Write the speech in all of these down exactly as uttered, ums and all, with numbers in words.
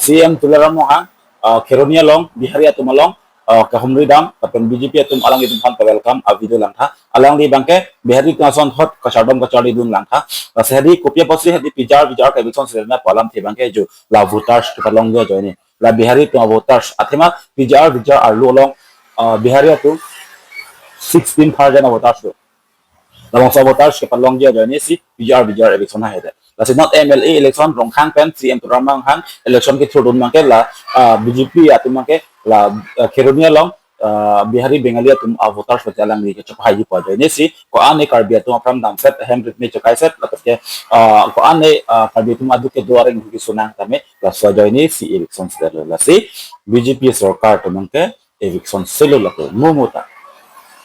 C M Tuliram Ronghang, ah, Kheroni along, Bihari atum along, ah, kahumri dam, lapen B J P atum alanglitum aphan welcome a-video langtha. Alangli abangke Bihari atum asonthot kachardom kacharlidun langtha. Lasi hedi kopi apotsi hedi P G R, V G R ke eviction sedet na pu alamthe abangke jo la voters kepalongji ajoine. La Bihari atum voters athema P G R, V G R arlo along, ah, Bihari atum sixteen thousand voters do. Labangso voters kepalongji ajoine si P G R, V G R election hahedet. Lasi non M L A election Ronghang pen C M Tuliram Ronghang election kethurdun abangke la, ah, B J P atum abangke la, ah, Kheroni along, ah, Bihari Bengali atum a-voters pati alangli kechok haiji pu ajoine si ko-an ne Karbi atum apran damset hem rit ne chokaiset lapen ke, ah, ko-an ne, ah, Karbi atum aduk kedo areng duki sunang tame laso ajoine si eviction sedetlo. Lasi B J P sorkar atum abangke eviction selo lapu momo ta.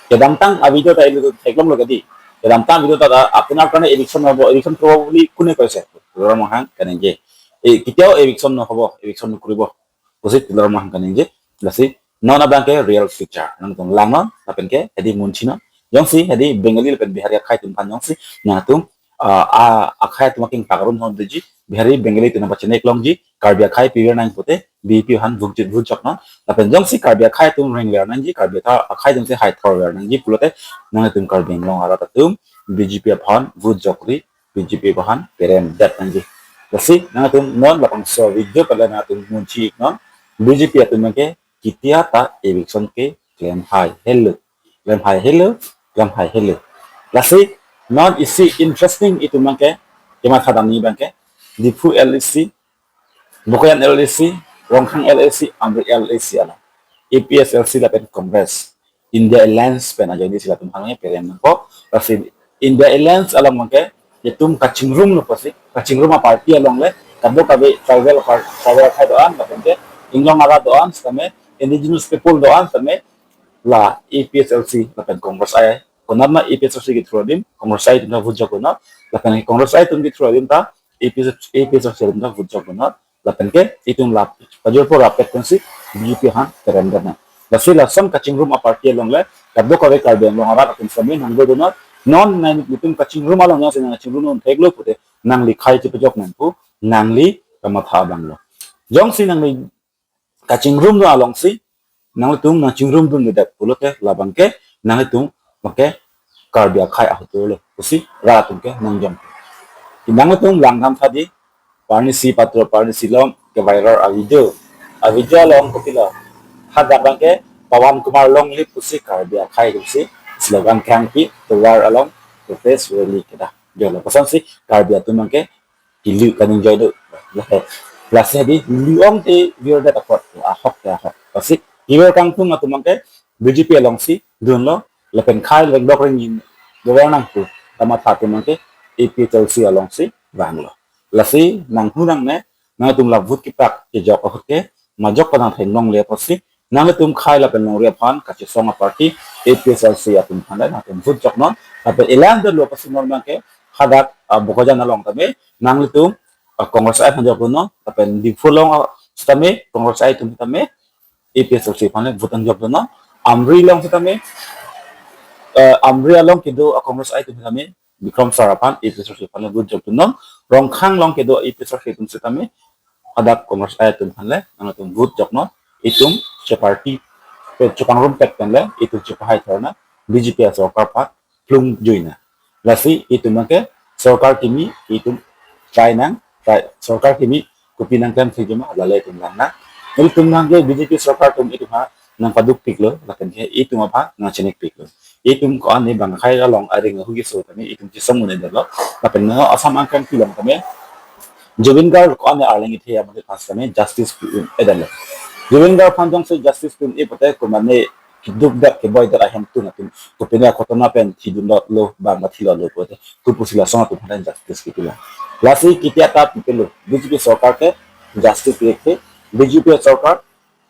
Kedamtang a-video ta ilitum theklonglo kedi. Kedamtang video ta, ta apnar karne eviction hobo, eviction probably kune koise. Tuliram Ronghang kaningje. E, কেতিয়াও eviction nohobo, eviction nokoribo pusi Tuliram Ronghang kaningje. Lasi non abangke real picture. Nangtum langnon, lapen ke hedi munchinon. Jongsi hedi Bengali lapen Bihari akhei atum aphan jongsi nangtum, ah, ah, akhei atum aking pakarun hon deji, Bihari Bengali atum nangpachenek longji, Karbi akhei piver nang pute, B J P aphan vut jit vut joknon. Lapen jongsi Karbi akhei atum rengler nangji, Karbi akhei atum si hai thorver nangji pulote, nangtum Karbi Anglong arat atum B J P aphan vut jokri, B J P aphan perem det nangji. Lasi nangtum non labangso video pen le nangtum munchi iknon, B J P atum ke ketia ta eviction keklem haihelo. Klem haihelo, klem haihelo. Lasi non isi interesting itum abangke, kematha damji abangke, Diphu L A C, Bokajan L A C, Ronghang L A C, Amri L A C along A P H L C lapen Congress, India Alliance pen ajoine si latum aphan perem nangpo. Lasi India Alliance along abangke itum kachingrumlo pusi, kachingrum a-party along le kadokave tribal par-, tribal akhei do-an, lapen ke Inglong arat do-an setame, indigenous people do-an setame, la A P H L C lapen Congress I, konatma A P H L C kethur adim Congress I atum ta vut jokdunnon, lapen Congress I atum kethur adim ta A P H, A P H L C atum ta vut jokdunnon, lapen ke itum la pajirpo rapet pensi B J P aphan perem det nang. Lasi lason kachingrum a-party along le kadokave Karbi Anglong arat atum setame nangdodunnon, non nangtum kachingrum along jongsi nang kachingrum non theklo pute nangli khei chepajok nangpo, nangli kamatha abanglo. Jongsi nangli kachingrumdun alongsi nanglitum nangchingrumdundedet pulote labangke nanglitum abangke Karbi akhei ahutlo pusi rat atum ke nangjong. Nanglitum langdam tha dei, parnisi patro parnisi lom ke-viral a-video. A-video along kopilo, hadak abangke Pawan Kumar Longlip pusi Karbi akhei atum si slogan kehang pi tovar along protest rally kedo. Jo, lapusonsi Karbi atum abangke kelu kaningje do. Lasi hedi lu-ong te virdet apot, ahok te ahok. Lasi kever kangtung atum abangke B J P alongsi dunlo, lapen khei rengdok rengni dover nangpo, kamatha atum abangke A P H L C alongsi vanglo. Lasi nanghu nangne, nangtum la vote kepak kejok ahut ke majok panang theklongle apotsi, nanglitum khei lapen longri aphan kachesong a-party A P H L C atum aphan le nangtum vote joknon. Lapen elang de lo apotsi non abangke hadak, ah, Bokajan along tame nanglitum, ah, Congress I aphan jokdunnon, lapen Diphu along, ah, setame Congress I atum tame A P H L C aphan le vote nang jokdunnon. Amri along setame, eh, Amri along kedo, ah, Congress I atum tame Bikram sir aphan A P H L C aphan le vote jokdunnon. Ronghang along kedo A P H L C atum setame hadak Congress I atum aphan le nangtum vote joknon. Itum che-party, eh, chepangrumpet pen le itum chepahai thorna B J P asorkar aphan plung juina. Lasi itum abangke sorkar kimi itum try nang, try, sorkar kimi kopi nangklem thekji ma, lale itum lang nang. Itum abangke B J P sorkar atum itum aphan nangpadukpiklo, lapen ke itum aphan nangchiningpiklo. Itum ko-an ne bang akhei along areng ahu keso tame itum chesong un-edetlo. Lapen non Assam angkang kelong tame Zubeen Garg ko-an ne arleng ithe amat pas tame justice pi un-edetlo. Zubeen Garg aphan jongsi justice pi un-e pute komatne kedukdak keboi dak ahemtun atum kopine akotona pen thidunlo, bang ba thilolo pute kopusi lason atum aphan justice kipilo. Lasi ketia ta pipilo, B J P sorkar ke justice pi-e ke, B J P sorkar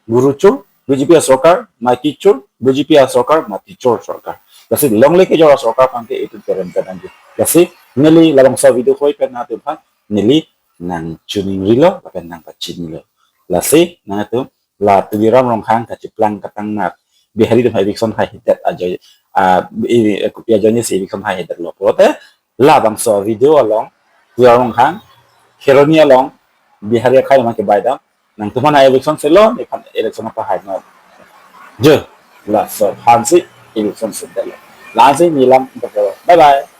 guru chor, B J P sorkar maiki chor, B J P sorkar mati chor sorkar. Lasi longle kejor sorkar abangke itum perem det nangji. Lasi neli labangso video hoi pen nangtum aphan neli nangchiningrilo lapen nangpachinilo. Lasi nangtum la Tuliram Ronghang kachiplang katang nat Bihari atum eviction haihedet ajoine, ah, i, i, kopi ajoine si eviction haihedetlo pulote labangso video along Tuliram Ronghang Kheroni along Bihari akhei atum kebai dam, Nangtum aphan election silo, nephan election apahai no. Je, laso aphansi election silo. Lasi neli lam, bye bye.